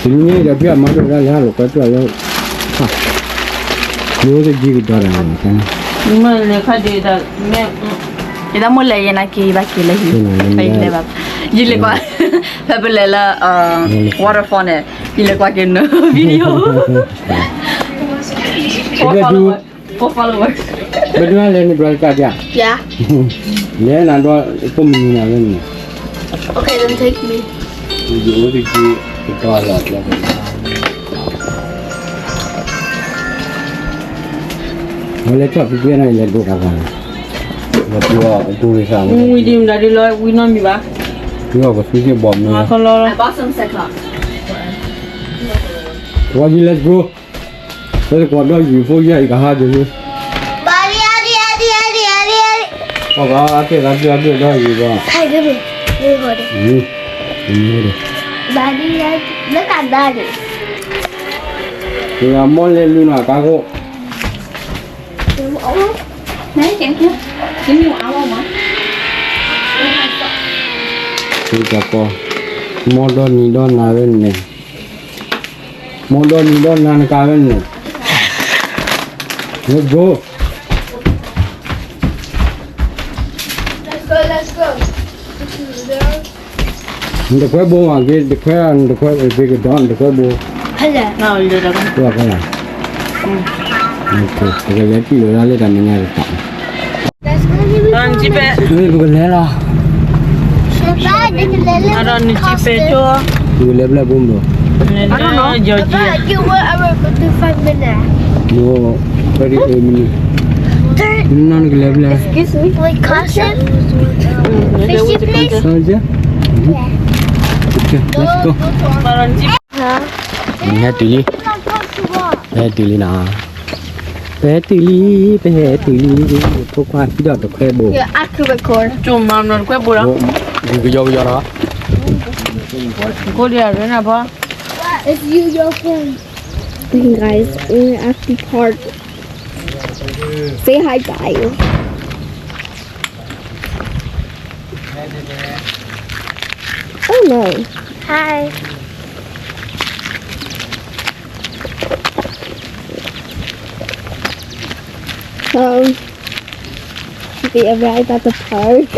တနံၤညါအံၤဒီး ဖံအမါဒိၣ်ဒၣ်လဲၤဟးလိာ်ကွဲကျီၢ်လၢ ယိၤတယံၤကဒီးတၢ်န့ၣ်, မ့ၢ်လဲၤခါဒံးတၢ်, မ့ၢ်, ယတၢ်မိၣ်လဲၤယဲနာ်က့ၤယဘၣ်က့ၤလၢဟံၣ်, ယလဲၤကွၢ်, ဖဲပလဲၤလၢ waterfall န့ၣ်, ယလဲၤကွၢ်က့ၤန video, ဘၣ်ဒိလဲၤန့ၣ်ဘျီတကးဒၣ်, လဲၤနၤဒီး ကိးမုၢ်နံၤနၤဝဲန့ၣ်, Okay, then take me. ဝဲလဲၤထီၣ်ဖုဖဲန့ၣ် လဲၤဒိးတၢ်ဂၤန့ၣ်, ဝံၤဒံးမတၤဒ်လီၤ ဝံၤနီတမံၤဘၣ်, ဝံၤအီၣ်ကသူစ့ၢ်ဘီၣ်မနုၤ, ဝံၤ let's go, ပှၤကီလၢယံၤဖိယဲၢ်အံၤကဟးဒ်န့ၣ်, အါကဲသးဒုၣ်အဒုၣ်ဒီးယံၤဘၣ်, တဂၤမီၢ်လဲၤလုၢ်နီၤကါခိၣ်, တကီ, မီၢ်ဒီနံၤဒီနၤဝဲန့ၣ်, မီၢ်ဒီနံၤဒီနၤနကါဝဲန့ၣ်, let's go. နတခွဲဘိမးက့ၤ တခွဲ နတခွဲ ကဒီး နတခွဲဘိ, ဖဲလဲၣ်, ဖဲလဲၣ်, ပကလဲၤထံၣ်လိာ်ဒၣ်လၢတၢ်မဲာ်ညါတပၤ, ပကလဲၤလီၤ, ဒီးနကဖဲကၠိ, ပကလဲၤဖဲလဲၣ်ဘိမး, နကလဲၤဖဲလဲၣ်, Excuse me, like caution. Fishy place. Let's go. ဟဲတုၤလံ, ဟဲတုၤလံနီၤ, ပဟဲတုၤလံ, ပဟဲတုၤလံ, ဖိခွါဟံးဒီးတခွဲဘိ, ကၠိမၤမနီၤတခွဲဘိလီၤ, ကယီကယီနီၤ, ကဒနဖီ, If you your friend. Hey guys, we're at the park. Say hi, guys. Oh no. Hi. Um, we arrived at the park.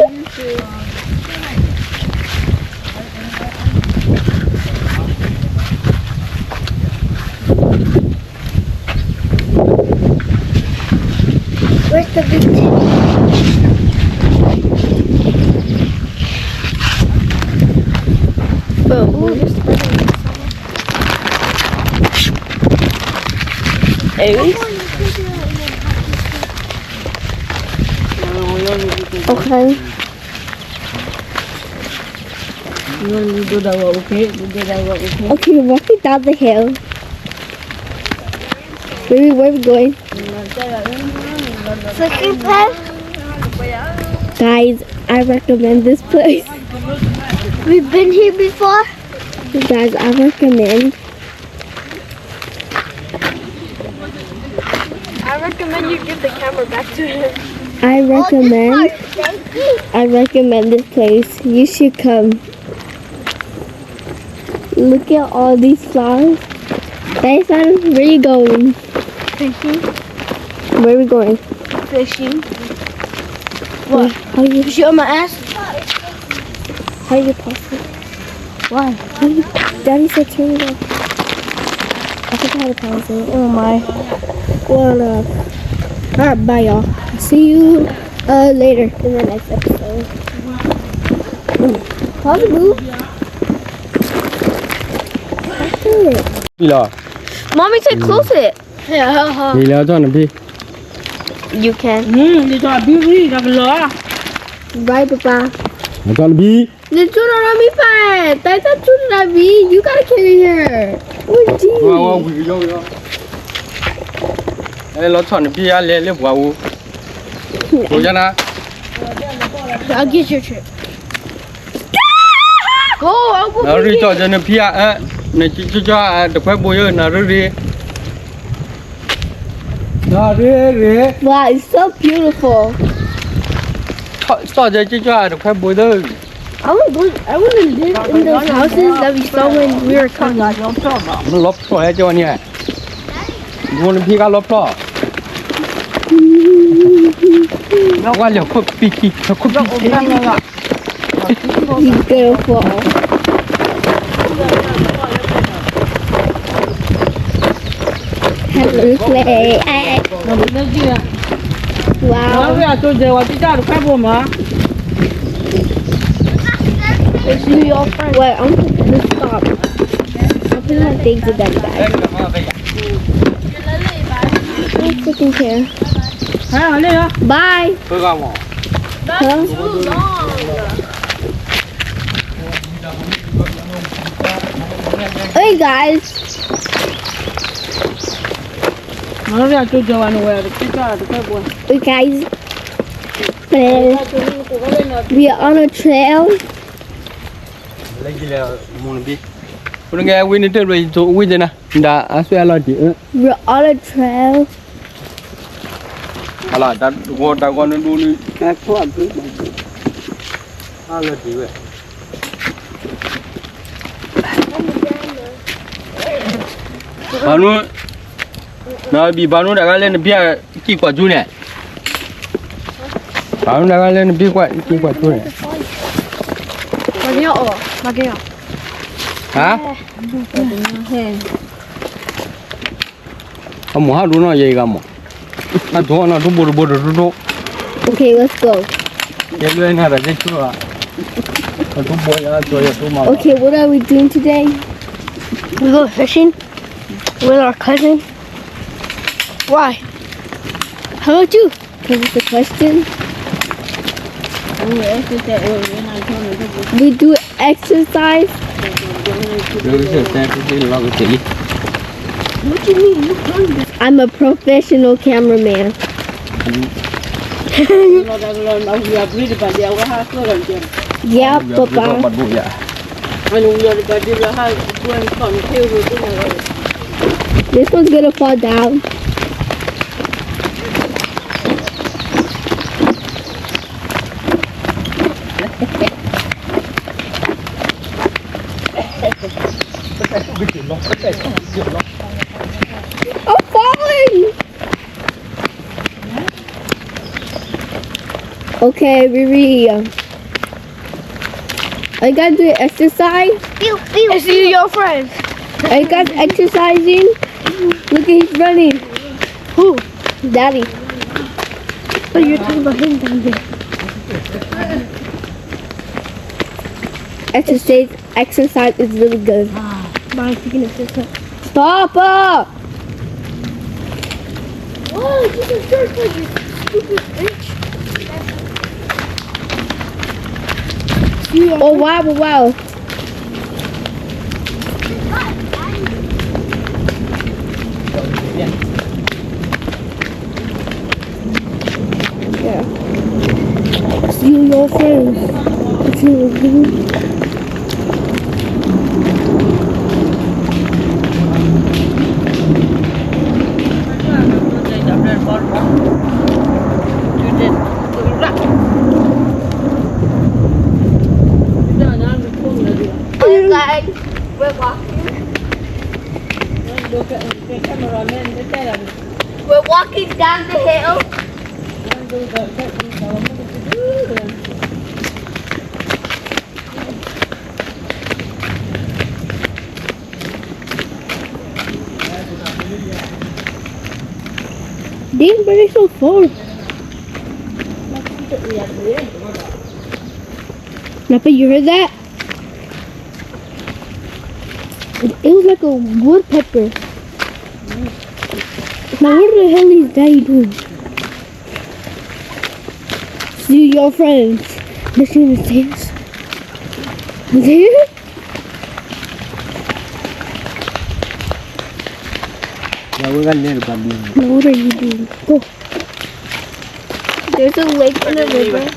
Where's the big titty? Boom. Ooh, there's spider. Aries? Okay. Okay, walking down the hill. Baby, where we going? Fishing pond? Guys, I recommend this place. We've been here before. You guys, I recommend. I recommend you give the camera back to him. I recommend. I recommend this place. You should come. Look at all these flowers. Tyson, where you going? Fishing. Where we going? Fishing. What? How you? You shit on my ass? How you pause it? Why? How you? Daddy said turn it off. I forgot how to pause it. Oh my. What up? All right, bye y'all. See you uh later in the next episode. Pause it, boo. Mommy said close it. လီၤထီၣ်နဖံ, you can. Bye, Papa. လီၤထီၣ်နဖံ, နကၠိဒီးမံဖဲ, တၢ်တၢ်ကၠိဒီးမံ, you gotta carry her. လီၤထီၣ်နဖံအလဲၤလၢပှၤအူ, န, I'll get your trip. နရ့ကၠီၣ်ကၠီၣ်နဖံဧၢ, နကၠီၣ်ကၠီၣ်တခွဲဘိယၢ နရ့ရ့, နရ့ရ့, Wow, it's so beautiful. ကၠီၣ်ကၠီၣ်တခွဲဘိသၢ, I want to live in those houses that we saw when we were coming. လီဖျိၣ်ဟဲကၠီန့ၣ်, ဒိနဖံးကါလီဖျိၣ်, ဝါလၢခိၣ်ပံၤခံ, ခိၣ်ပံၤခံ, Be careful. Hello, Clay. Wow. Wait, I'm gonna stop. I'm putting my things in that bag. I'm taking care. Bye. Huh? Hey, guys. Hey, guys. We are on a trail. We're on a trail. အလီၤ တၢ်ဂီၤ တၢ်ဂီၤနဒိနုၤ အလီၤဒံးဝဲ ဘၣ်နုၤ နဘံၣ်ဘၣ်နုၤတၢ်ဂၤလၢနဘံၣ်ကံၢ်ကွၢ်ကၠူန့ၣ် ဘၣ်နုၤတၢ်ဂၤလၢနဘံၣ်ကွၢ်ကံၢ်ကွၢ်ကၠူန့ၣ် ဟါ အမိၢ်ဟးဒိၣ်နီၢ်ယဲအံၤဂၤမး အဒိၣ်နီၢ်ဒိၣ်ဘိတဘိတဒိၣ်ဒိၣ် Okay, let's go. ယဲလွဲနၤတၢ်ကဲဆိၣ်ဧါ အဒိၣ်ဘိယဲဆိၣ်ယဲဆိၣ်မး Okay, what are we doing today? We go fishing with our cousin. Why? How about you? Because it's a question. We do exercise. What you mean? You hungry? I'm a professional cameraman. Yeah, Papa. This one's gonna fall down. I'm falling! Okay, Riri. Are you guys doing exercise? Pew, pew, I see pew. Your friends. Are you guys exercising? Look at he's running. Who? Daddy. Oh, you're talking about him down there. Exercise, exercise is really good. Bye, speaking of exercise. Stop! Uh! Oh, you can search for this stupid bitch. Oh, wow, wow. Yeah. See your friends. If you agree. Guys, we're walking. We're walking down the hill. Dang, but it's so far. Napa, you heard that? It was like a woodpecker. Now, what the hell is Daddy doing? See your friends. Listen to this. There? Now, what are you doing? Go. There's a lake and a river.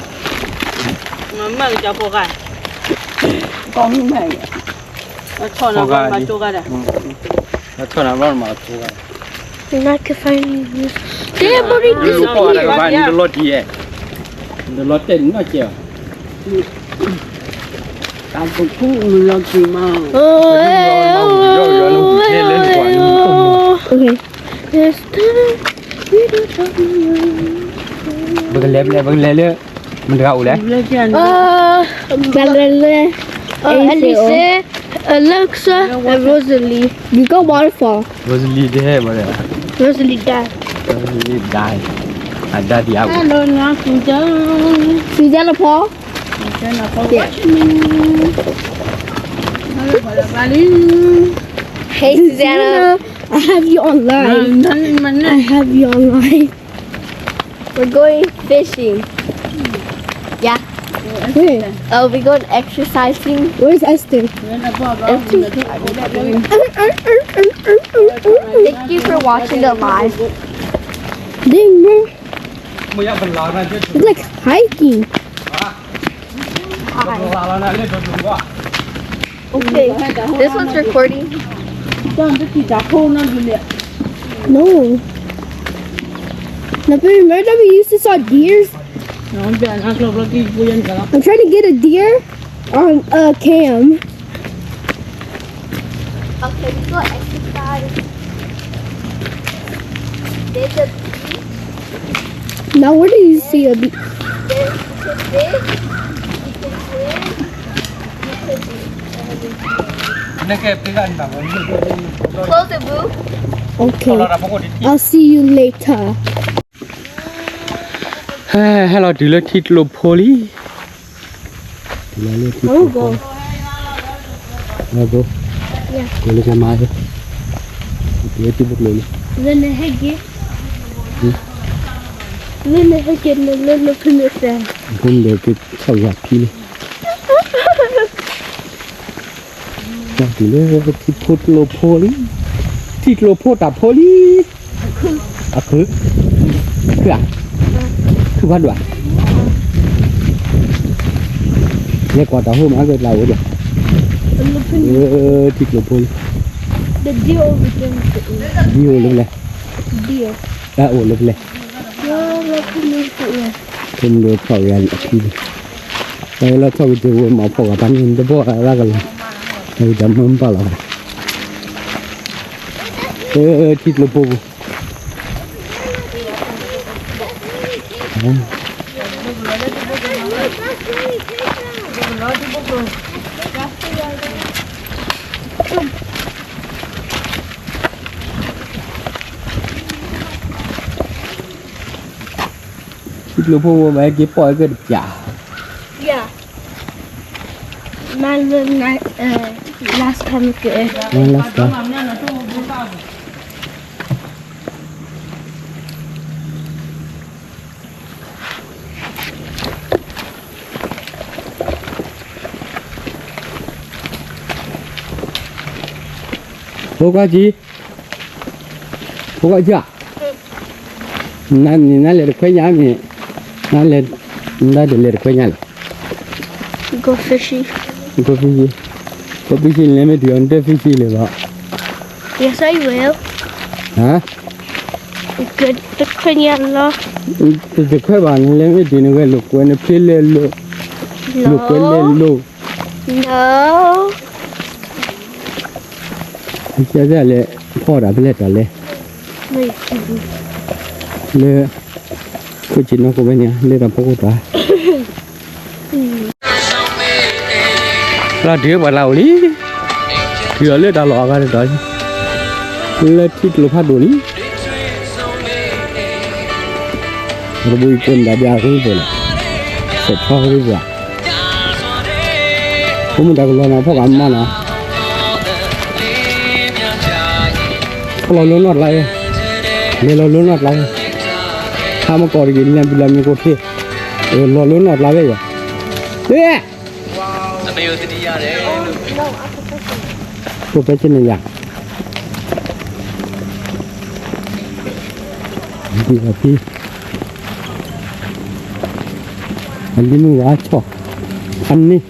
မမကဖိဂၤ ကီၢ်မုၢ်မး အဆီၣ်နၤကီၢ်မၤကၠိဂၤဒၣ် အဆီၣ်နၤဘျီမၤကၠိဂၤ You're not confining me. Stay, buddy. လီၤတံၢ်အဲ လီၤတဲာ်နီၢ်ကဲ You're အပခူၣ်မုၢ်လီၤက့ၤမး. Okay. It's time. ပကလဲၤ ပလဲၤ ပကလဲၤလၢ မတၤတဂၤအိၣ်လဲၣ်. Uh, Alice, Alexa, and Rosalie. You go waterfall. Rosalie တဟဲဘၣ်ဒီး Rosalie die. Rosalie die. အဒါဒံးအါ. Hello, Susan. Susan လၢဖီ. Susan လၢဖီ. Yeah. Hey, Susanna. I have you online. I have you online. We're going fishing. Yeah. Where? Oh, we're going exercising. Where's Esther? Esther. Thank you for watching the live. Dang, bro. It's like hiking. Hi. Okay, this one's recording. No. Now, remember that we used to saw deers? I'm trying to get a deer on a cam. Okay, we go exercise. There's a beach. Now, where do you see a beach? There's, you can swim. Close it, boo. Okay. I'll see you later. ဟဲလီၤတုၤလၢထံကျိဖိလံ. တုၤလၢထံကျိဖိ. Let's go. Yeah. ကိးလၢကမၤ, တုၤလၢထံကျိလံ. လၢနဟဲက့ၤ, လၢနဟဲက့ၤ နလၢနဖိမုၣ်သး, ဖိမုၣ်ဒီးက့ၤဆီၣ်ယၤခံလံ. တုၤလၢထံဖိကျိဖိလံ, ထံကျိဖိတၢ်ဖိလံ. အခု, အခု, အခုဧါ, အခုဖးဒိၣ်ဧါ. လဲၤကွၢ်တၢ်ဟိမး ကတၢ်အိၣ်ဒီး, ထံကျိဖိလံ. Deer အိၣ်လၢပလဲၣ်, တၢ်အိၣ်လၢပလဲၣ်. ဖိမုၣ်ဒီးဆီၣ်ယၤအခံလံ. တၢ်လီၤဆီၣ်ကတၢၢ်ဝဲမၤဖီၣ်ဂၤတၢ်န့ၣ် တဘီၣ်ရၣ်ကလီၤ, တၢ်ဂ့ၢ်တၢ်မၢမပာ်လီၤဘၣ်. ထံကျိဖိပူၤ. ထံကျိဖိပူၤ မ့ၢ်ဟဲက့ၤပီၣ်ဟဲက့ၤတပျၢ်. Yeah. မ့ၢ်လၢ last time က့ၤ, last time. ဖိခွါကံ, ဖိခွါကံဧါ, နလဲၤတခွဲညါမ့ၢ်, နလဲၤ, နဒၣ်တလဲၤတခွဲညါလဲၣ်. Go fishing. Go fishing. Go fishing လဲၤမ့ၢ်တုၤအီၤ နတ fishing လဲၤဘၣ်. Yes, I will. ဟါ, တခွဲညါလီၤ. တခွဲဘၣ် နလဲၤမ့ၢ်တုၤနဝဲလိာ်ကွဲ နဖျ့လဲၤလိာ်, လိာ်ကွဲလဲၤလိာ်. No. အကဲလဲၣ်, ဖီၣ်တၢ်ဖဲလဲၣ်တၢ်လဲၣ်, လၢ, ခိၣ်ဆ့ၣ်နီၤကိးဝဲန့ၣ် လၢတၢ်ဖီခိၣ်တၢ်. လီၤတုၤပှၤလၢအိၣ်လံ, တုၤအီၤလၢတၢ်လီၢ်အဂၤတတီၤ, လၢထံကျိဖးဒိၣ်လံ. တဘိယူၢ်ကိးမတၤဒ်အဂ့ၢ်ပှဲၤလဲၣ်, စဲးဖျီဂ့ၢ်ပှဲၤ, ဖိမုၣ်တၢ်ကလီၤနီၤ ဖီၣ်ဂၤမးနီၤ, ဖီၣ်လီၤလိနီၢ်ကျါ, လဲၤလီၤလိနီၢ်ကျါ, ဟါမကီၢ်တဂ့ၤ နံၣ်ဘျီမ့ၢ်ကိၣ်ဖ့, လီၤလိနီၢ်ကျါဝဲယၤ, ကိၣ်ဖဲကန့ၣ်ယၤ, ဒ်အဖံ အလံမုၢ်ဝါဆီၣ်, အန့ၣ်,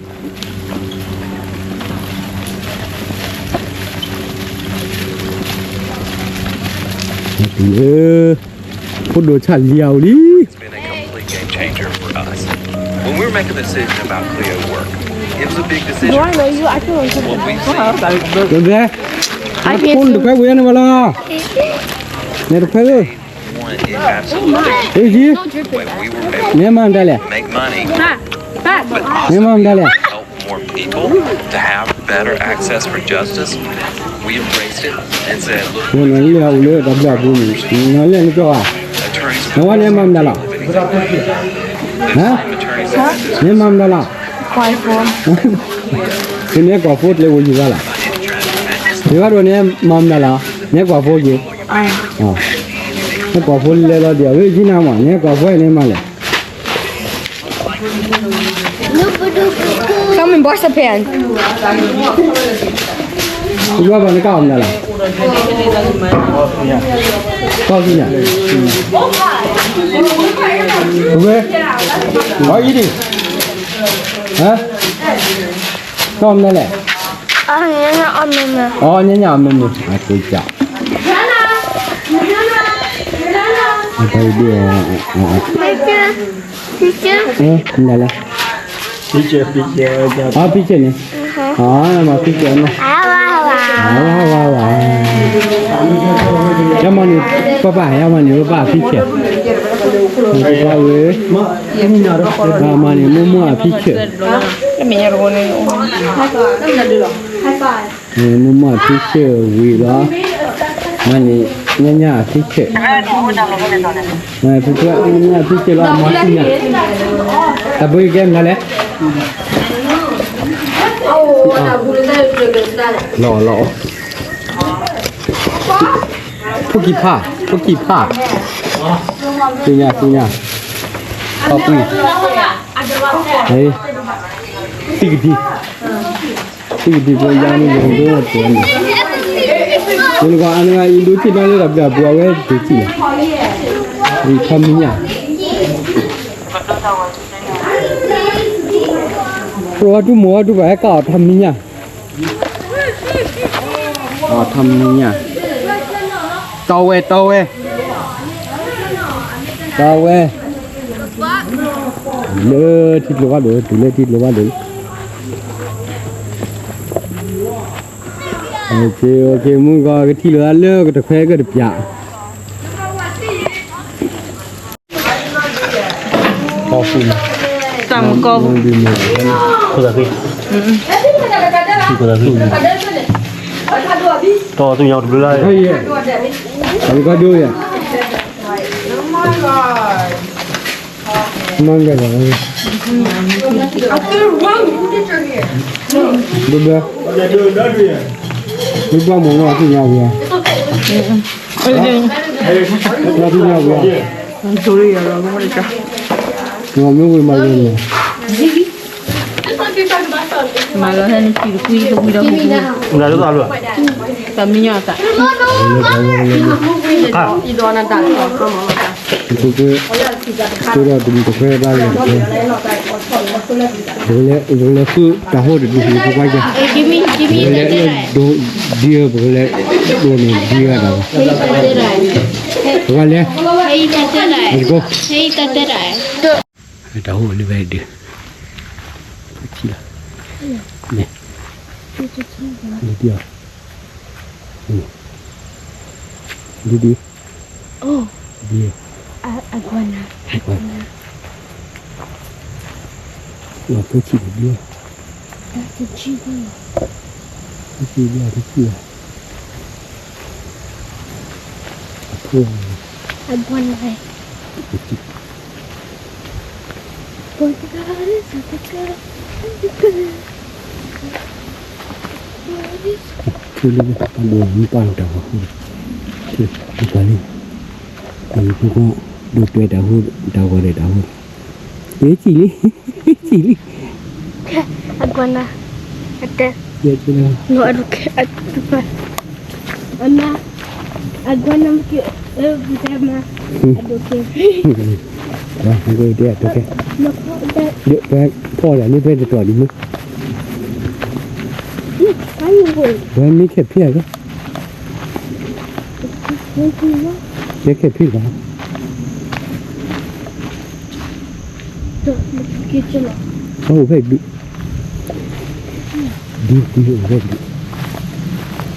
ဖိဒိၣ်ဆၣ်လံၤအအိၣ်လံ. It's been a complete game changer for us. When we were making the decision about Cleo work, Do I know you? I can't remember. တခွဲဝံၤန့ၣ်ဘၣ်လီၤ. န့ၣ်တခွဲဝံၤ. အ့ၣ်ယံၤ, နမၤမတၤလဲၣ်. နမၤမတၤလဲၣ်. နလၢအအိၣ်လၢတၢ်ဘျၢပူၤန့ၣ် နလဲၤနကၠီဧါ. နဝဲနမၤမတၤလီၤ. ဟါ, နမၤမတၤလီၤ. နကွၢ်ဖိတလဲၤဝဲယံၤဘၣ်လီၤ. ယဘၣ်ဒိးနမၤမတၤလီၤ. နကွၢ်ဖိက့ၤ. နကွၢ်ဖိလဲၤလီၤဒံး အဝဲယံၤနၤမး နကွၢ်ဖိနမၤလဲၣ်. Come and wash the pan. ယွၤဘၣ်နကအီၣ်မတၤလီၤ. ကီၢ်ကံၢ်ညါ, အဝဲ, အီၣ်အံၤဒံး, ဟါ, ကအီၣ်မတၤလဲၣ်. အီၣ်ညါညါအီၣ်မ့ၢ်မ့ၢ်, အီၣ်ညါညါအီၣ်မ့ၢ်မ့ၢ်, အကစၢ်, အတၢ်အံၤဒံး, မတၤလဲၣ်. ဖံကၢ်, ဖံကၢ်, အီၣ်ဖံကၢ်န့ၣ်, အီၣ်မၤဖံကၢ်နီၤ, ဝါဝါဝါ, ယမၤန့ၢ်ပပၢ်, ယမၤန့ၢ်ပပၢ်အဖံကၢ်, ပပၢ်ဝဲ, မၤန့ၢ်မိၢ်မိၢ်အဖံကၢ်, မိၢ်မိၢ်အဖံကၢ်ဝံၤလီၤ, မၤန့ၢ်ညါညါအဖံကၢ်, ဖံကၢ်ညါညါအဖံကၢ်လီၤ အမၤသ့ၣ်ညါ, တၢ်ဘၢကဲမတၤလဲၣ်. လီၤလီၤ, ဖိကံၢ်ဖး, ဖိကံၢ်ဖး, သ့ၣ်ညါသ့ၣ်ညါ, ခီပှံၢ်, သံကဒံ, သံကဒံဖိယါန့ၣ် ယိၤဒိၣ်တဲန့ၣ်, မ့ၢ်နကွၢ်အါန့ၢ်အံၤဒိၣ်ထံၣ်နီၣ်လၢတၢ်ဘျုးအပူၤအဝဲတတုၤထံၣ်လီၤ, အံၤထီၣ်မံညၣ်, ပှၤတူၢ်မိၢ်အီၣ်တူၢ်ဘၣ်ဟဲကအီၣ်ထီၣ်မံညၣ်, အီၣ်ထီၣ်မံညၣ်, တီဝဲတီဝဲ, တီဝဲ, လၢထံကျိဖးဒိၣ်, တုၤလၢထံကျိဖးဒိၣ်, မုၢ်ဂီၤကထံၣ်လိာ်သးလၢကတခွဲကတပျၢ် တၢ်မကီၢ်, ခိၣ်သးဃံ, ခိၣ်သးဃံ, တီသူၣ်ညါတဘျုးလၢ်, အကီၢ်ဒိၣ်ယဲ, မၤကဲလီၤ, ဘၣ်ဘၣ်, ဘၣ်ဘၣ်မိၢ်နီၢ်သူၣ်ညါဝဲ, နီၢ်သူၣ်ညါဝဲ, မ့ၢ်ဝဲမၤလၢန့ၣ်, မၤလၢဟဲနစံးတကွံတကွံဒီး, တၢ်မံညီၤအသး, ပကလဲၤဒိးဒံးတၢ်ဟိၣ်တဒုးဖိခွါက, ပကလဲၤဒိးဒံး, ပကလဲၤဒိးန့ၢ်ဒံးတၢ်, ပကလဲၤ, တၢ်ဟိၣ်လၢဝဲဒုး, ထံၣ်လီၤ, န့ၣ်, ဒုးဒံးအီၤ, ဒုးဒံး, ဒုး, အကွၢ်နၤ, အကွၢ်နၤ, လီၤဖိဆံးဒုး, ဖိဆံးဒုး, ဖိဆံးဒုး, အဖိ, အကွၢ်နၤ, ဖိဆံး, ဖိဆံး, ဖိဆံး, ဖိဆံး, ဖိဆံး, ဒိးတွဲတၢ်ဟိၣ်, တၢ်ဂီၤဒီးတၢ်ဟိၣ်, ဆံးလံ, ဆံးလံ, အကွၢ်နၤ, အတဲ, အမါ, အကွၢ်နၤ, အတဲမါ, အဒိးကဲ, အဒိးကဲ, ဖီၣ်တၢ်လၢဖဲတတီၤဒံးမ့ၢ်, ဝဲမ့ၢ်ခဲဖံးဧါ, မ့ၢ်ခဲဖံးဘၣ်, အိၣ်ဖဲဒုး, ဒုးဒုးအိၣ်ဖဲဒုး,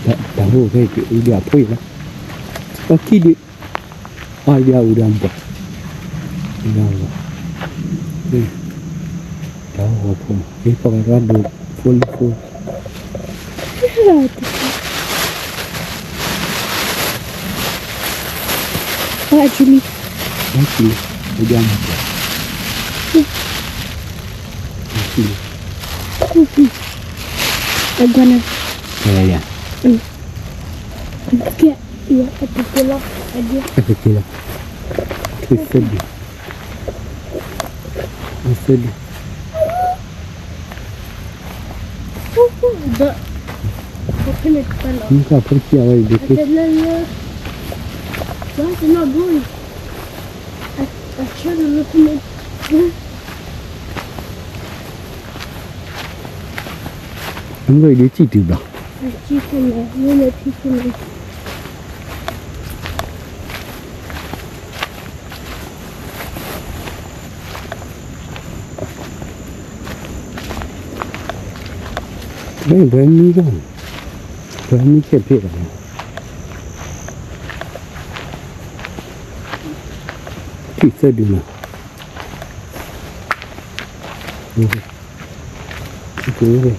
တၢ်ဟိၣ်ဖဲဒုး အူဒၣ်အဖိအံၤလီၤ, အီၣ်ခံဒုး, အီၣ်ဒၣ်အူဒၣ်ဘှီး, အူဒၣ်ဘှီး, တၢ်ဟိၣ်ဖိ, ဒ်ပှၤကညီဒိးဖိလံၤဖိ Actually, actually, we don't know. Actually, I'm gonna, yeah, yeah. Mm. Get your particular idea. Particular. Two thirty. Two thirty. The, okay, let's go. You got pretty already, because that's not going. I, I try to look at it. I'm going to cheat you, bro. I cheat you, man. You're not cheating me. ဘဲဘဲမံကီၢ်, ဘဲမံခဲဖ့ၣ်လီၤ, ထံၣ်သၢဒုနီၤ, က့ၤ, ဒ်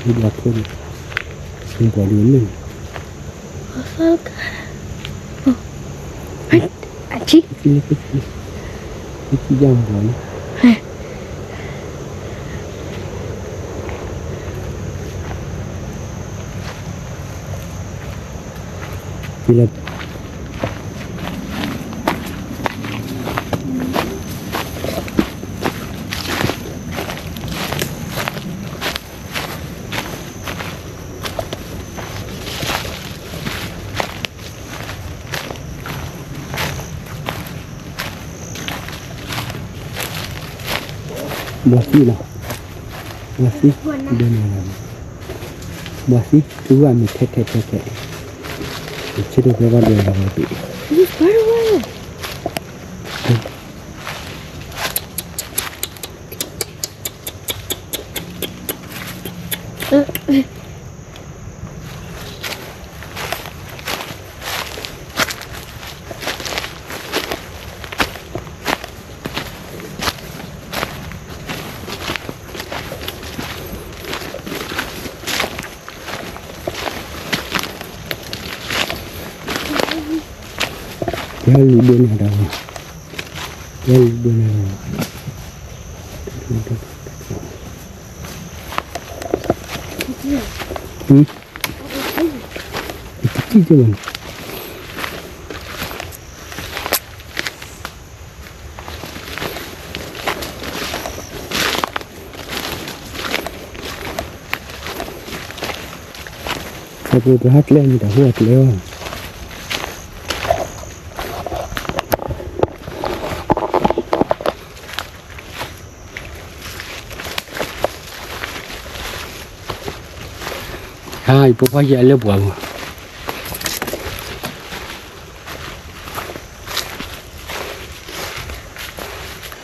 ဘၣ်ဖိန့ၣ်, ဘၣ်ဒုန့ၣ် Fuck. Oh. Achi.ဘှီသံလီၤ, ဘှီသံ, ဒိးန့ၢ်လီၤ, ဘှီသံ, သူဝဲမ့ၢ်ထဲထဲထဲထဲ, ဆၢထၢၣ်ဖဲဘၣ်ဒိးန့ၢ်လီၤဘၣ်သံ ယလူၤဒိးန့ၢ်ဒီး, ယလူၤဒိးန့ၢ်ဒီး, ဟမ်, တထံၣ်တမံၤ ခီဖျိပဟးကျဲမ့ၢ်တၢ်ဟူအကျဲလီၤ. ဟါ ယဖိခွါယဲလၢပှၢ်ပူၤ,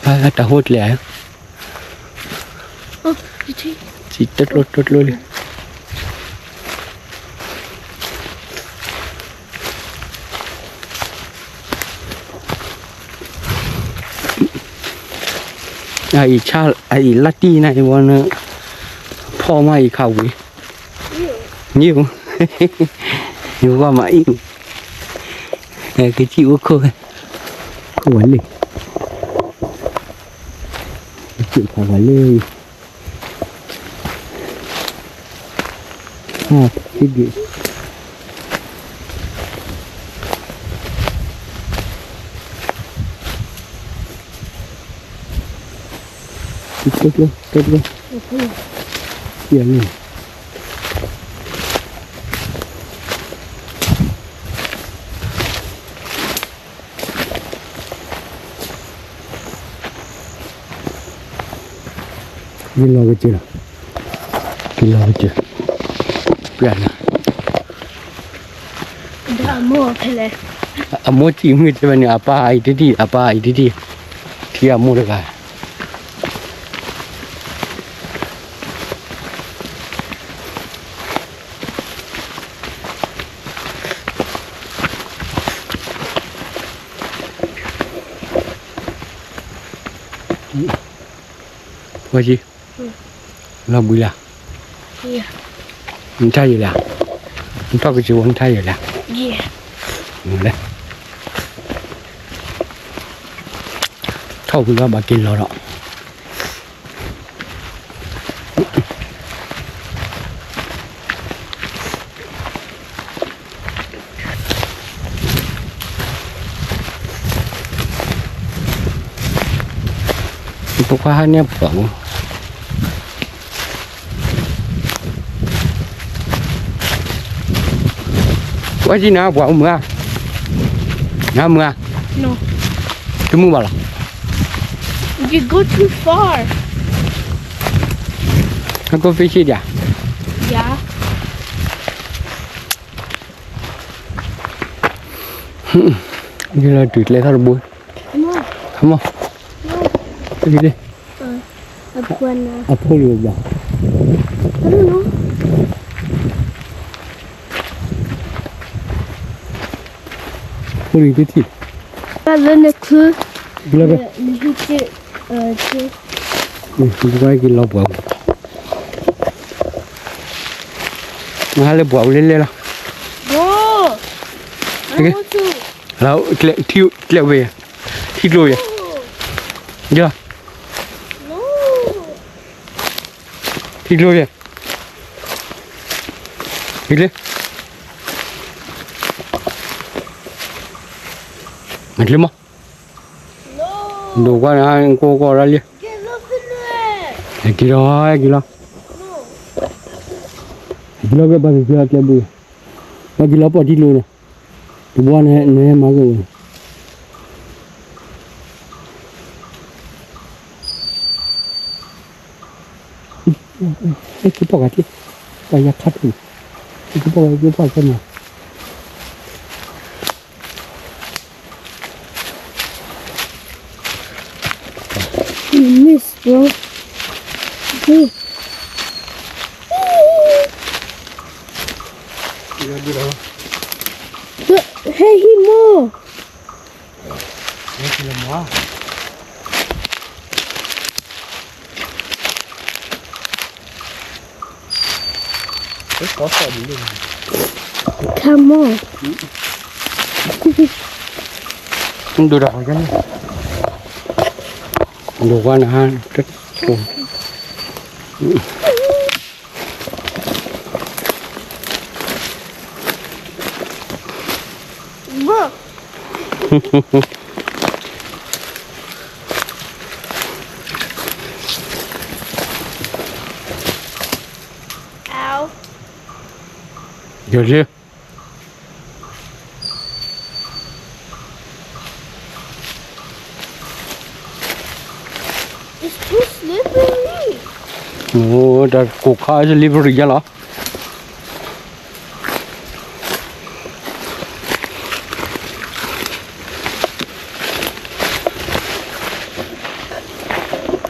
ဟါ တၢ်ဟူကျဲဧါ, တကျိတကျိလံ. အအံၤဆါ အအံၤလၢတံၢ်န့ၣ် အဝဲန့ၣ် ဖီၣ်မးအံၤခးဝံၤ န့ၣ်, ယဝဲမးအံၤ ကစံၣ်အိၣ်ခိၣ်, ခိၣ်ဝဲလံ, ကစံၣ်ခးဝဲလံ. ဟါ ဟံၣ်ဒံး, တကျိ တကျိ, ယၤန့ၣ် ယလီၤကစၢၢ်လီၤ, ယလီၤကစၢၢ်, ပျၢ်နၤ, အမိၢ်ဖဲလဲၣ်, အမိၢ်စံးမုၢ်တဲဝဲန့ၣ် အပၢ်အံၤတဒံၣ် အပၢ်အံၤတဒံၣ်, ထံအမိၢ်တဂၤ ဝဲကံ, လီၤဘှံးလၢ, နထါယံာ်လၢ, နထီၣ်ကစၢၢ်ဝဲနထါယံာ်လၢ, လဲၤ, ထီၣ်ဝံၤလီၤဘၣ်က့ၤလီၤဒီး ဖိခွါဟးန့ၢ်ပှၤမူ, ဝဲကံနၤပှၤမုၢ်ဧါ, နၤမုၢ်ဧါ, တမုာ်ဘၣ်လီၤ, you go too far, ဟဲကိးဖ့ဆံဒၣ်, ယၤ ယလီၤတုၤကျဲထီၣ်တဘိ, come on, အဖိလံၤဘၣ်, ဖိလံၤတထံၣ်, လၢနခု, လၢ, နကလီၤပှၤ, နဟးလၢပှၤအိၣ်လဲၣ်လဲၣ်လီၤ, လၢ, ကျဲဝဲ, ထံကျိဝဲ, ထံကျိဝဲ, ထံကျိ, မ့ၢ်ကျဲမး, ဒိၣ်ကွၢ်နၤ ကိးကိးဒၣ်လံ, က့ၤလီၤ, က့ၤလီၤ, က့ၤလီၤ, က့ၤလီၤက့ၤဘၣ်က့ၤလီၤကျဲဘိ, ဘၣ်က့ၤလီၤပှၤထံကျိန့ၣ်, တဘျီန့ၣ် နဟဲမၤက့ၤဝဲ ဟဲက့ၤပီၢ်ဂၤကျ့, ပှၤယၤခါထူၣ်, ဟဲက့ၤပီၢ်ဂၤကျ့ပှၤကဲမး, you miss, bro. Hey, hey, he more. Come on. ဒိၣ်တၢ်, ဒိၣ်ကွၢ်နၤ, ယိၤလၢ It's too slippery. အိၣ် တၢ်ကိၢ်ခါ slippery ယါလီၤ.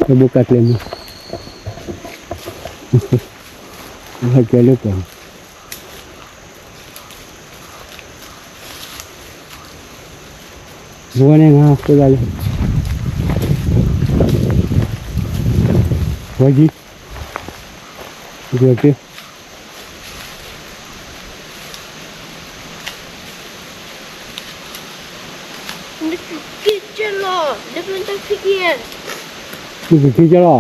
တဘိကၢ်ကျဲမး, ဟဲကဲလၢပှၤ ဘိန့ၣ်ငါဃုဂၤလၢ ဝဲကံ, ကံ, ကံ, နကက့ၤကဲလီၤ, နကက့ၤကဲလီၤ,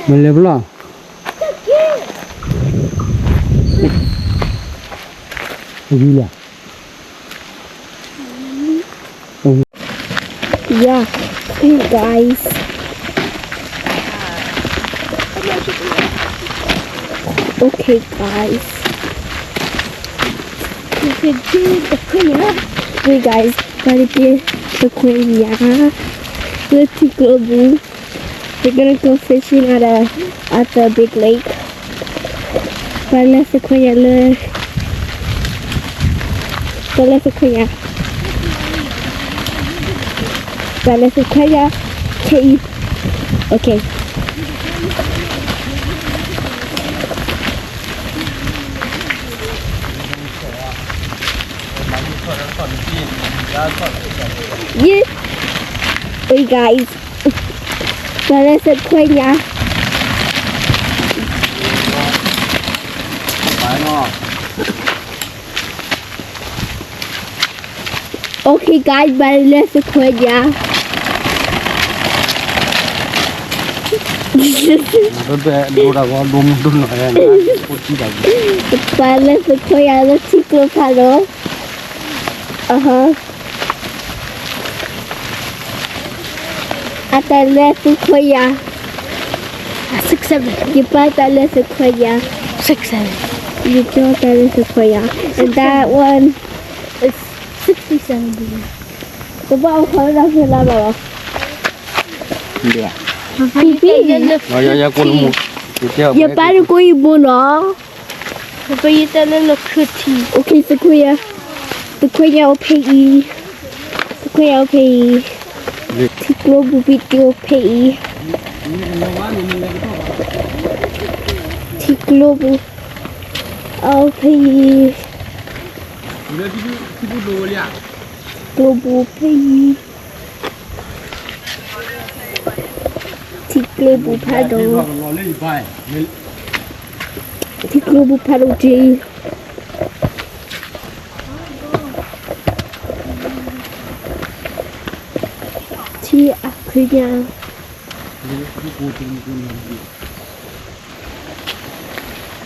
မ့ၢ်လဲၤဖဲလဲၣ်, ဝံၤလံ. Yeah, hey guys. Okay, guys. We can do the prayer. Hey guys, gotta get the prayer. Let's go, boo. We're gonna go fishing at a, at the big lake. Para la sequoia, look. Para la sequoia. Para la sequoia cave. Okay. Yeah. Hey guys. ပှၤလၢသုးခွဲးညါ Okay, guys, ပှၤလၢသုးခွဲးညါ ပှၤလၢသုးခွဲးညါလၢထံကျိဖးဒိၣ် အဟါ အတၢ်လၢသုးခွဲးညါ six seven. ယပၢ်တၢ်လၢသုးခွဲးညါ six seven. ယကၠီတၢ်လၢသုးခွဲးညါ and that one is sixty seven. တဘၣ်အိၣ်ခိးလၢဖဲလၢဘၣ်လီၤ ယပၢ်တကိးယဘိနီၤ ပယတၢ်လၢလီၢ်ခၢၣ်ထံး Okay, သုးခွဲးညါ သုးခွဲးညါအိၣ်ဖဲအံၤ သုးခွဲးညါအိၣ်ဖဲအံၤ ထံကျိပူၤဖဲအံၤ ထံကျိပူၤ အိၣ်ဖဲအံၤ ကျိပူၤဖဲအံၤ ထံကျိပူၤဖးဒိၣ် ထံကျိပူၤဖးဒိၣ်တ့ၢ် ထံအခွဲးညါ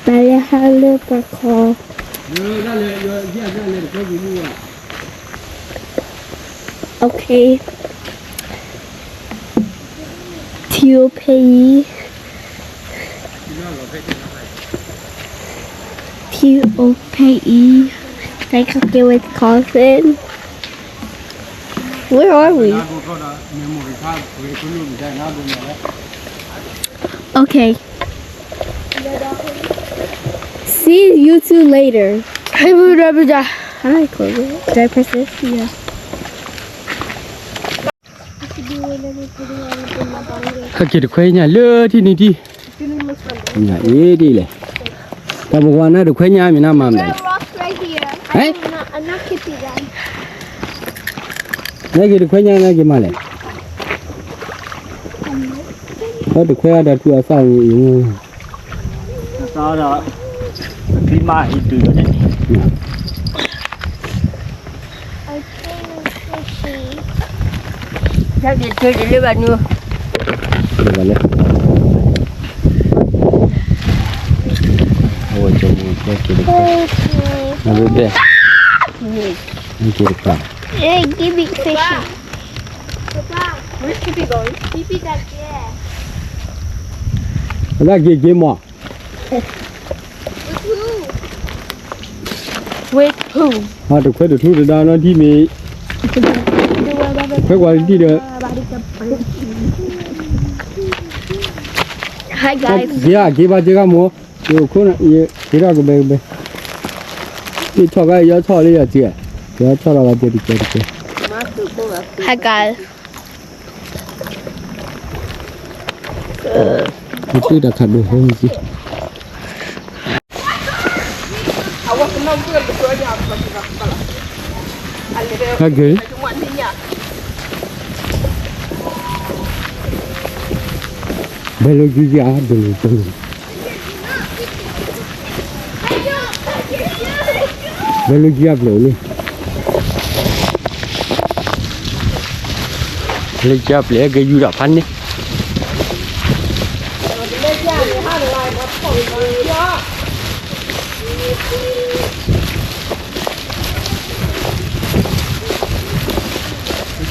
ပှၤလၢဟးလၢပှၤခီ Okay. ထံအိၣ်ဖဲအံၤ ထံအိၣ်ဖဲအံၤ Like, okay, with coffin. Where are we? Okay. See you two later. Hey, Buddha, Buddha. Hi, Clover. Did I press this? Yeah. ဟဲက့ၤတခွဲညါလၢထံနံၤထံ ညါအံၤဒ်လဲၣ် တၢ်မကွၢ်နၤတခွဲညါမ့ၢ်နၤမၤမလဲၣ် ဟဲ နက့ၤတခွဲညါနက့ၤမၤလဲၣ် တခွဲအတၢ်ထူအသးအံၤ သးဒီး အဖံမါအံၤတုၤလီၤန့ၣ် တၢ်က့ၤတ့ၢ်တလၢဘၣ်နုၤ လၢဘၣ်လဲၣ် အဝဲကၠီမူကဲက့ၤတခွဲ နဘဲဘဲ နက့ၤတခွဲ Hey, give me fish. Papa, where's Pippi going? Pippi got there. အဒၣ်က့ၤက့ၤမး With who? With who? အတခွဲတထူတဒါနီထံမ့ၢ် ခွဲကွၢ်တထံဒီး Hi guys. က့ၤက့ၤဘၣ်က့ၤကမိၢ် ယခိၣ်နၢ် ယက့ၤထီၣ်ကဘဲကဘဲ ယထီၣ်ကါယထီၣ်လၢယစ့ ယထီၣ်လီၤက့ၤတကဲတကဲ Hi guys. ယတုၤတၢ်ခးဒိၣ်ဟိမ့ၢ်က့ ဟဲက့ၤ ဘဲလိကံယၤ ဘဲလိကံ ဘဲလိကံအပျဲၢ်လံ ဘဲလိကံအပျဲၢ်ကယူၤတၢ်ဖးန့ၣ်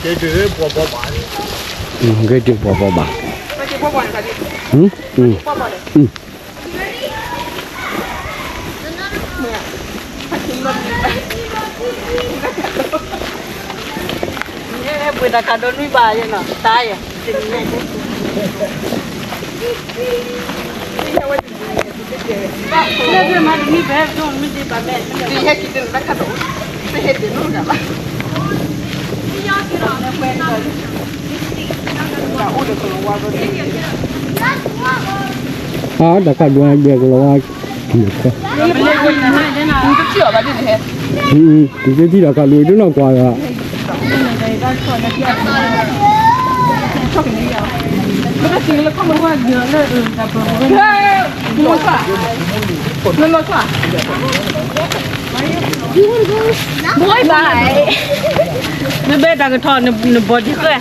ကဲဒုးပှၤဘီဘၣ် ကဲဒုးပှၤဘီဘၣ် ပှ့ၤတၢ်ခးဒိၣ်နွံဘၣ်ယဲနီၤ တၢ်ယဲ အတၢ်ခးဒိၣ်ဒဲးကလီၤဝါ နကထံၣ်ဒီးခးဒိၣ်ဒ်နီၢ်ကွၢ်ဒီး နကထံၣ်ဒီးခးဒိၣ်ဒ်နီၢ်ကွၢ်ဒီး နကထံၣ်ဒီးခးဒိၣ်ဒ်နီၢ်ကွၢ်ဒီး Bye bye. မ့ၢ်ဘဲတၢ်ကထီၣ်နဘီၣ်ဒံးဃဲ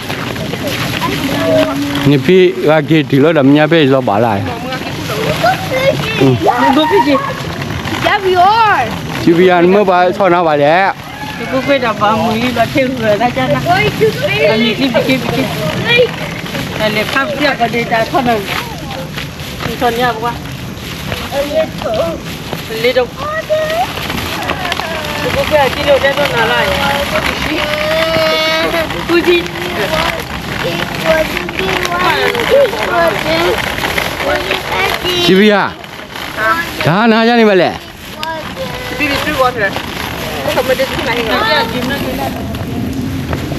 နဖံဂၤက့ၤတုၤလၢဒီးမညါဖဲလီၤဘၣ်လၢ Go Fiji. There we are. စံးဘံယၤ နမ့ၢ်ဘၣ်ဆီၣ်နၤဘၣ်လဲၣ်. နကွ့ကွ့ဒီးဘၣ်မုာ်လံ ဘၣ်ထဲဂုၤလၢ်တၢ်ကၢ်နၤ အမံၤခံဘံက့ဘံက့ တၢ်လဲၤခါပျၢ်ပှၤဒ့တၢ်ထီၣ်နၤ နထီၣ်န့ၢ်အပှၤ လ့တ နကွ့ကွ့အကံလိာ်တဲဒိၣ်နၤလီၤ ပူၤထံ စံးဘံယၤ တၢ်နၤယၤန့ၣ်ဘၣ်လဲၣ်.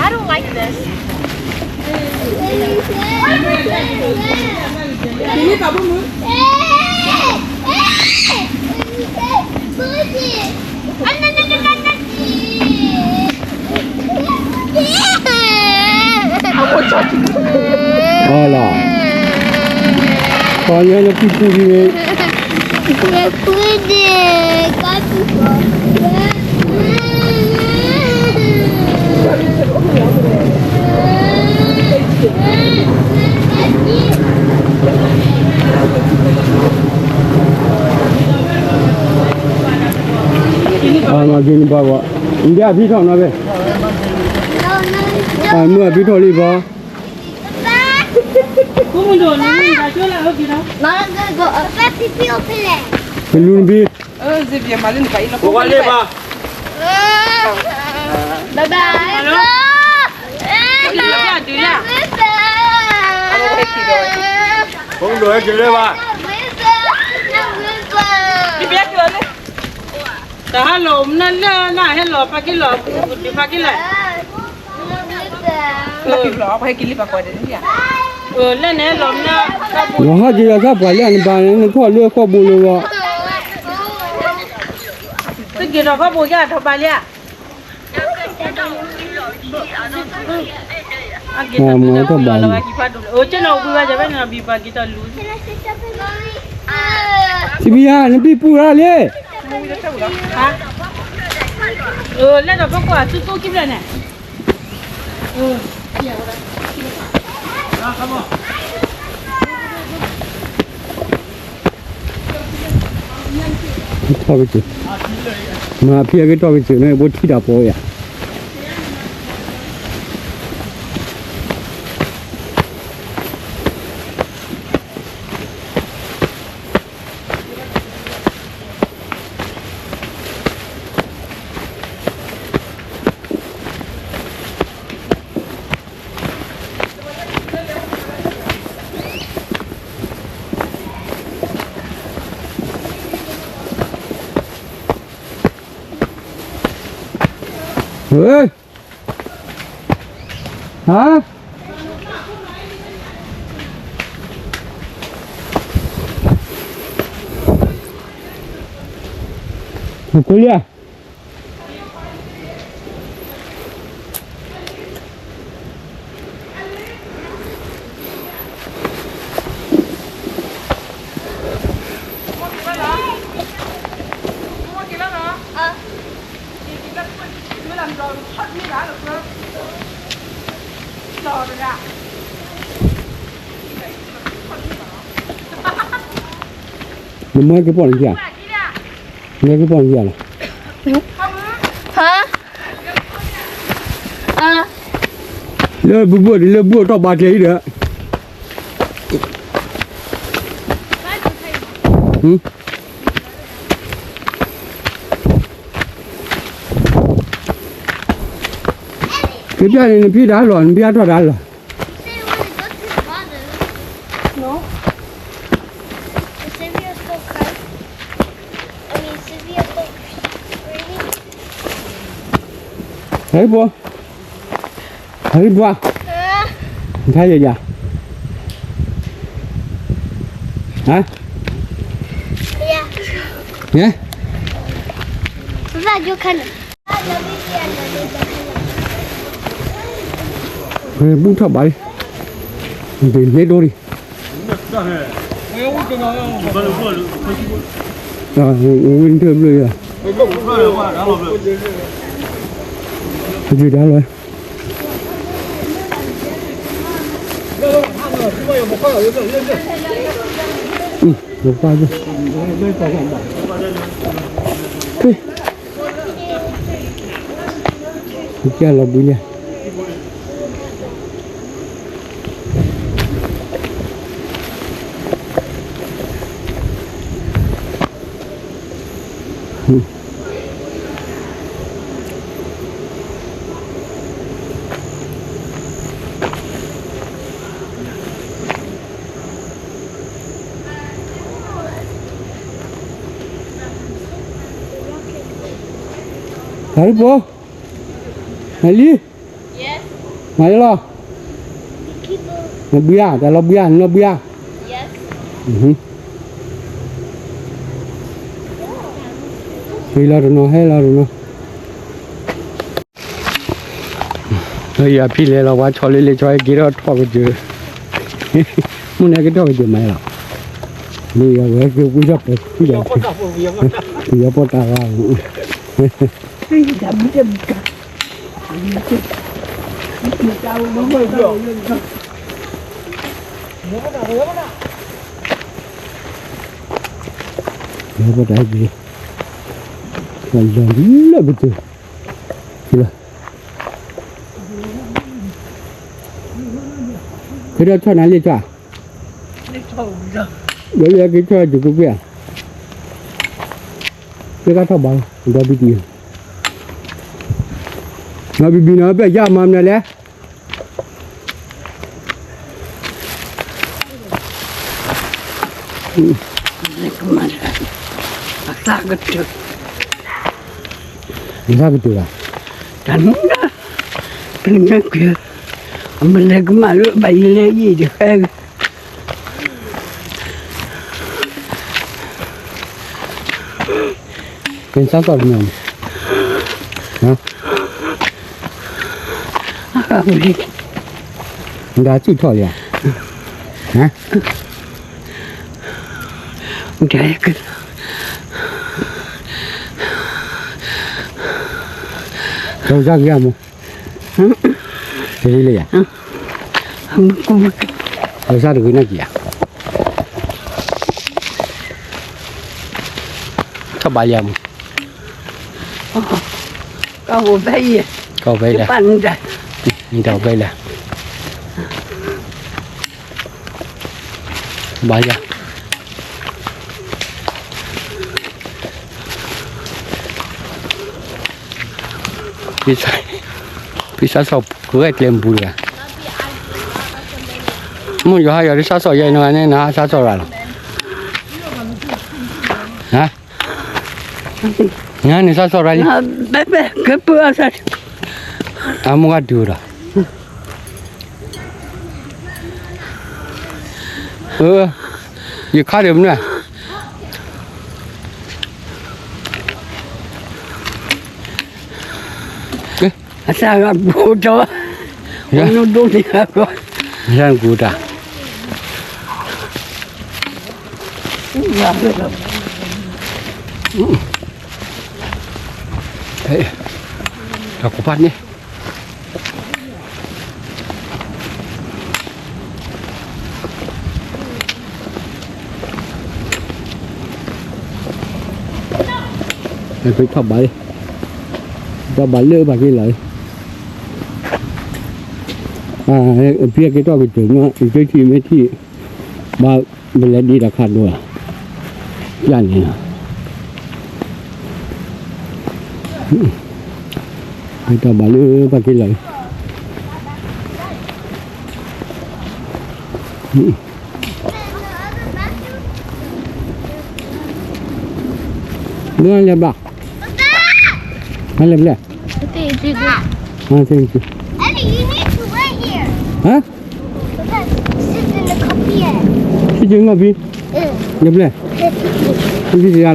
I don't like this. အီလီၤ, ပှၤညါလၢပံပူၤဒ်န့ၣ်, အမၤက့ၤနပှၤဂီၢ်, နဒၣ်ဖံထီၣ်နီၤဖဲ, အမုၢ်အဖံထီၣ်လံဘီ, နလူနဘံ, တၢ်ဟဲလီၤမနုၤလၢနဟဲလီၤဖးက့လီၤ, ဒုးဖးက့လဲၣ်, လၢနဟဲလီၤမနုၤ, နဟဲက့ၤလီၤဆၣ်ပှၤလၢနဘၣ်န့ၣ် နထီၣ်လၢဃီၢ်ဘိလၢဂီၢ်, တက့ၤထီၣ်ဃီၢ်ဘိယါထီၣ်ဘၣ်လံဧါ. မ့ၢ်ထီၣ်ဘၣ်လံ, စံးဘံယၤ နဘံပူၤရၣ်လံ, လဲၣ်ဒီးဖီကွၢ်သူသူခံဖျၢၣ်န့ၣ် ထီၣ်ကစၢၢ်, မၤဖံအက့ၤထီၣ်ကစၢၢ်န့ၣ် ဘိထံတၢ်ဖီယါ. ဟါ, ဟိၣ်ခိလံဧါ. နမ့ၢ်က့ၤပီၢ်နက့ၤဧါ, နက့ၤပီၢ်နက့ၤဧါလီၤ. ဟါ, လၢဘုဘိၣ်ဒ်လၢဘုၣ်ထီၣ်ဘးကျဲအံၤဒီး, က့ၤပျၢ်န့ၣ် နဖံတၢ်လီၤ နဖံအထီၣ်တၢ်လီၤ. Hurry up, hurry up, နထါယဲယါ, ဟါ, ဟဲ, ဘူၣ်ထီၣ်ဘးလံ, န့ၣ်ဒိၣ်လံ. ဝံထၢဘျုးယၤ, ပယုၤဒါလီၤ, ပပၢ်, ကလီၤဘှံးလံ. ဟဲလံ, မၤလီၤ, နဘှံးဧါ, တၢ်လီၤဘှံးဧါ, နလီၤဘှံးဧါ, ဟဲလီၤတနီၤ, ဟဲလီၤတနီၤ. ယဖံလဲၤလီၤဝါဆီလ့လ့ဆီဟဲက့ၤထီၣ်ထီၣ်ကစၢၢ်, မုၢ်နၤကထီၣ်ကစၢၢ်မးလီၤ, မ့ၢ်ယဝဲက့ၤဝံထီၣ်ပှဲၤ, ပယီၤပီၣ်တၢ်ဂၤ, ပယီၤပီၣ်တၢ်ဂၤ, လီၤလၢကစၢၢ်, ကထီၣ်ဆီၣ်နၤလ့ၣ်ဆီ, ဒီးယကထီၣ်တုၤကကွ့ၢ်ဧါ, ယကထီၣ်ဘၣ်, ဒီဘံၣ်တံၢ်, ဒီဘံၣ်ဘံၣ်နီၤ ပျဲၢ်ယါမၤမနုၤလဲၣ်. အသၣ်ကတၢၢ်, အသၣ်ကတၢၢ်ဘၣ်, တၢ်န, ပနက, မလဲၤကမၣ်လၢဘၣ်ယလဲၤယံၤတဃဲ, ပစးစီၣ်တမံၤ, မတၤစုၣ်ထီၣ်လံဧါ, တၢ်က့ၤမူ, တဂ့ၤလၢယၤ, ပစးတဂ့ၤနီၢ်ကံၤဧါ, ထီၣ်ဘးယၤမူ, ကအိၣ်ဖဲအံၤ, ကအိၣ်ဖဲအံၤလဲၣ်, နတၢ်အိၣ်ဖဲအံၤလဲၣ်, ဘးယၤ ဖံစးစီၣ်ကရဲၣ်ကျဲမပူၤတဂၤ, မ့ၢ်ယဟါယၤတစးစီၣ်ယဲၢ်နဂၤန့ၣ် နဟါစးစီၣ်ရၤလီၤ, နဟါန့ၣ်စးစီၣ်ရၤလံ, အမိၢ်ဂၤဒုးဒီး ယခါဒီးမနုၤ, အစၢ်ဂၤပူၤဒီး, ယၤနကူတၢ်, တၢ်ကပၤန့ၣ် ပထီၣ်ဘးလံ, ထီၣ်ဘးလၢပှၤက့ၤလီၤ, ဖံက့ၤထီၣ်ကစၢၢ်နီၤ အံၤက့ၤထံၣ်မ့ၢ်ထံၣ်, ဘၣ်ပလဲၤဒံးတၢ်ခးဒိၣ်, ယၤန့ၣ်, ထီၣ်ဘးလၢပှၤက့ၤလီၤ, မ့ၢ်လဲၤဘၣ်, မ့ၢ်လဲၤဘျဲၣ်, မ့ၢ်လဲၤဘျဲၣ်, Eddie, you need to wait here. ဟါ, sit in the coffee. Sit in coffee. လဲၤဘျဲၣ်, မ့ၢ်လဲၤလီၤ,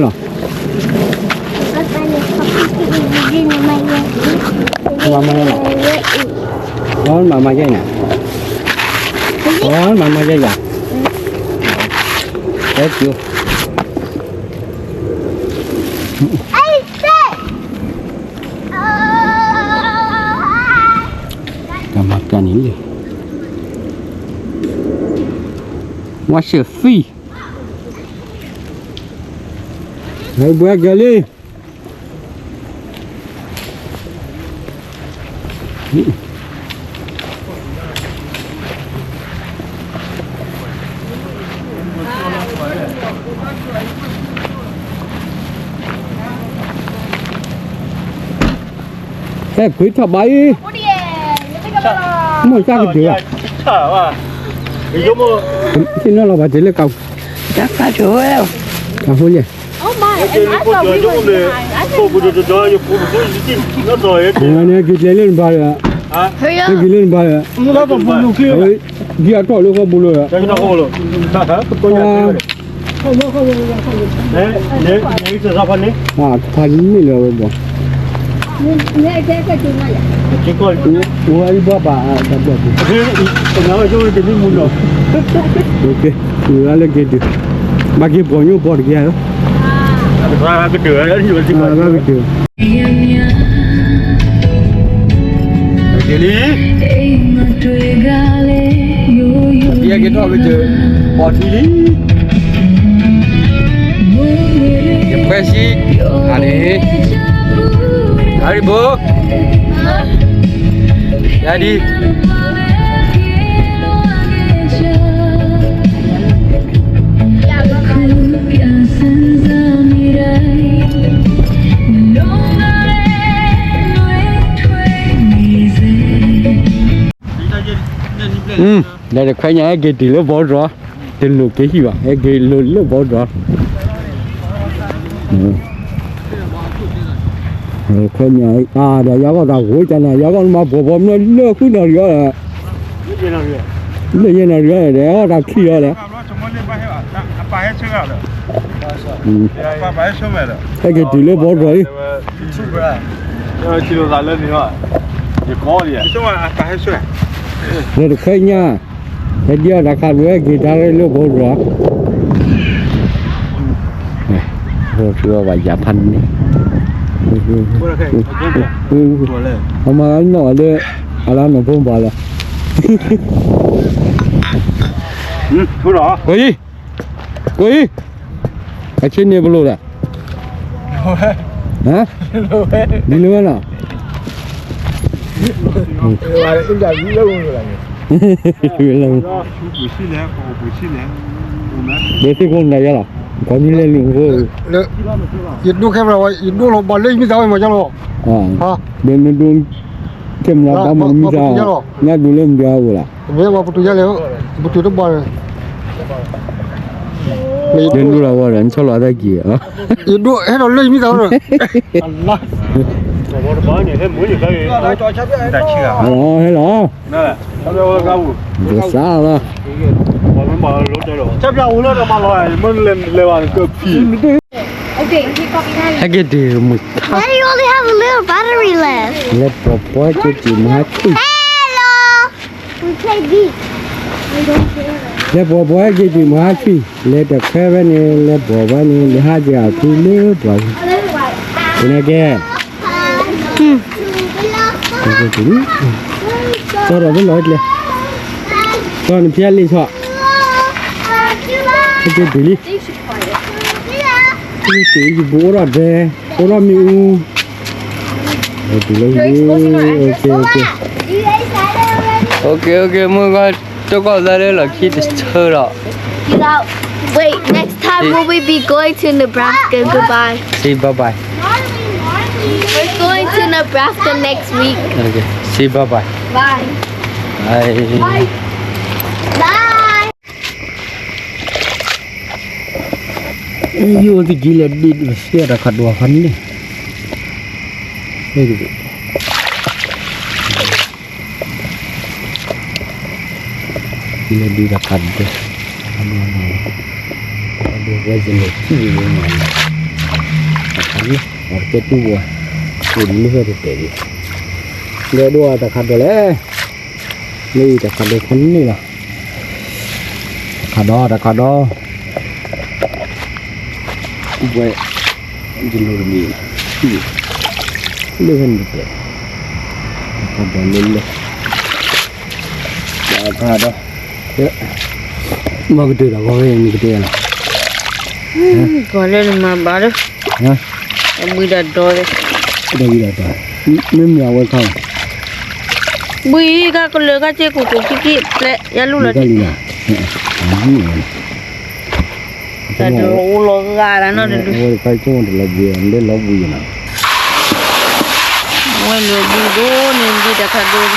မၤမၤလဲၣ်လီၤ, မၤမၤယဲၢ်နၤ, မၤမၤယဲၢ်ယၤ, ကဲကၠိ, တၢ်မၤကန့ၣ်လံ, ဝါရှၢၣ်သံ, ဟဲဘှဲကလံ ဟဲခွံထီၣ်ဘၣ်အံၤ, မိၢ်စၢ်ကတၢၢ်ဘၣ်, သ့ၣ်နီၣ်လီၤဘၣ်တ့ၢ်လၢကး, တၢ်ကးတၢၢ်ဝဲ, အဃိန့ၣ် န့ၣ်က့ၤကျဲလၢနဘါလၢၤ, ဒ်အတီၢ်လၢဃီပူၤလၢၤ, ဖးန့ၣ်လၢဝဲဘၣ်, ဝဲအံၤဘၣ်ဘၣ်အတၢ်ဘျီၣ်ပူၤ, လၢက့ၤတုၤ, ဘၣ်က့ၤပှၤညိၣ်ပှၤတက့ၢ်လီၤ, က့ၤတုၤ က့ၤလံ, ဒ်အက့ၤထီၣ်က့ၤတုၤ, ပှၤထံလံ, ယခွဲဆံ, အန့ၣ်, အရံဘိ, ယၤဒံး ဒီးတခွဲညါဟဲက့ၤတုၤလၢဘီဒြီ, တလိၣ်က့ၤဟံၣ်ဘၣ်, ဟဲက့ၤလိၤလၢဘီဒြီ, တခွဲညါ, အါ ဒီးယၤဂီၢ်တၢ်ဂိၢ်ကန့ၣ် ယၤဂီၢ်နမၤဘှီဘှီမ့ၢ်လၢဃုနၣ်ရံၣ်အီၤ, လၢယဲနၣ်ရံၣ်အီၤဒီး အီၣ်တၢ်ခံးအီၤလဲၣ်, ဟဲက့ၤတုၤလၢဘီဒြီလံ, ဒီးတခွဲညါ, ဟဲဒံးအီၣ်တၢ်ခးဘျီဟဲက့ၤတၢ်လၢဘီဒြီ, ဘီဒြီဘၣ်ယၤဖးန့ၣ်, အမၤနီၣ်လၢ အလါနီၢ်ဖိဘၣ်လၢ, ကွၢ်အံၤ, ကွၢ်အံၤ, အဆ့န့ၣ်ပလိာ်ဒီး, ဒ်လၢဝဲနီၤ, ဒ်သ့ၣ်ကိးနၤယါလီၤ, ကီမံလဲၣ်လံ, ယဒိခဲမး, ယဒိလီၤဘၣ်လၢယမ့ၢ်သးဝဲမၤယါလီၤ, ဒ်နဒိ, ခဲမးဘၣ်မၤမံသး, ညၣ်ဒိလၢမုၢ်ဒိၣ်ဝဲလီၤ, ပတုာ်ယါလဲၣ်, ပတုာ်တဘၣ်, ဒ်နဒိလီၤဝဲဒီး နဆီလီၤအသးကံၢ်, ယဒိဟဲဒီးလၢယမ့ၢ်သးဝဲဒီး, ဟဲလီၤ, ဟဲလီၤ, ဒိးစးလီၤ, ဟဲက့ၤတုၤမုၢ်ခါ, Daddy only have a little battery left. လဲၤပိာ်ပှဲက့ၤတုၤမုၢ်ဟါဆံ, Hello. လဲၤပိာ်ပှဲက့ၤတုၤမုၢ်ဟါဆံ, လဲၤတခွဲဝဲန့ၣ် လဲၤပိာ်ဝဲန့ၣ် လဲၤဟးက့ၤအဖုလၢပှၤ, သနာ်က့, က့ၤတုၤလံ, ကၠီဒီးဖဲလီၤကျဲ, ကၠီနဖျဲလံဆီ, က့ၤတုၤလံ, က့ၤတုၤလံ ယဘိအိၣ်ထီၣ်ဒဲ, အိၣ်ထီၣ်မ့ၣ်အူ, တုၤလၢ, okay, okay, okay, okay, မုၢ်ဂီၤ, တကီၢ်သးလၢလီၢ်ခံတဆၢဒီး, Wait, next time we'll be going to Nebraska. Goodbye. Say bye bye. We're going to Nebraska next week. Okay. Say bye bye. Bye. Bye. Bye. Bye. ယိၤတကံလဲၤဒံးတစဲးတၢ်ခးဒိၣ်ခါန့ၣ်, လဲၤဒံးတၢ်ခးဒိၣ်, အဒိၣ်ဝဲယလဲၤထံၣ်ယိၤမး, အခါန့ၣ် အကဲတူၢ်ဘၣ်, အိၣ်ဒ်လၢဖဲတတဲာ်ဒံး, လဲၤဒိၣ်တၢ်ခးဒိၣ်လဲၣ်, လၢအံၤတၢ်ခးဒိၣ်ခါန့ၣ်လီၤ, တၢ်ခးဒိၣ်, တၢ်ခးဒိၣ်. ဝဲ, ယလိၣ်တမံၤ, လၢဖဲန့ၣ်တပဲ, အခါဒီးလၢလၢ, အခါဒီး, မ့ၢ်ကတၢၢ်ဒီးဂီၤဝဲမ့ၢ်ကတၢၢ်လီၤ, ဂီၤလၢနမၤဘၣ်လၢ, ဘှံးဒီးဒီး, ဒီးဝံၤဒီးဒီး, မ့မ့ၢ်အဝဲခါလီၤ, ဘှံးခါကလၢာ်ခါဆ့ကူကူခံခံပျဲယလူလီၤ, တၢ်ဒိၣ်လီၤဂၤ တၢ်နီတဒု, အဝဲတခါကၠိတလီၤဘှံး လၢလီၤဘှံးနီၤ, အဝဲလၢဘှံးဒိၣ်န့ၣ် ဘှံးတခါဒိၣ်,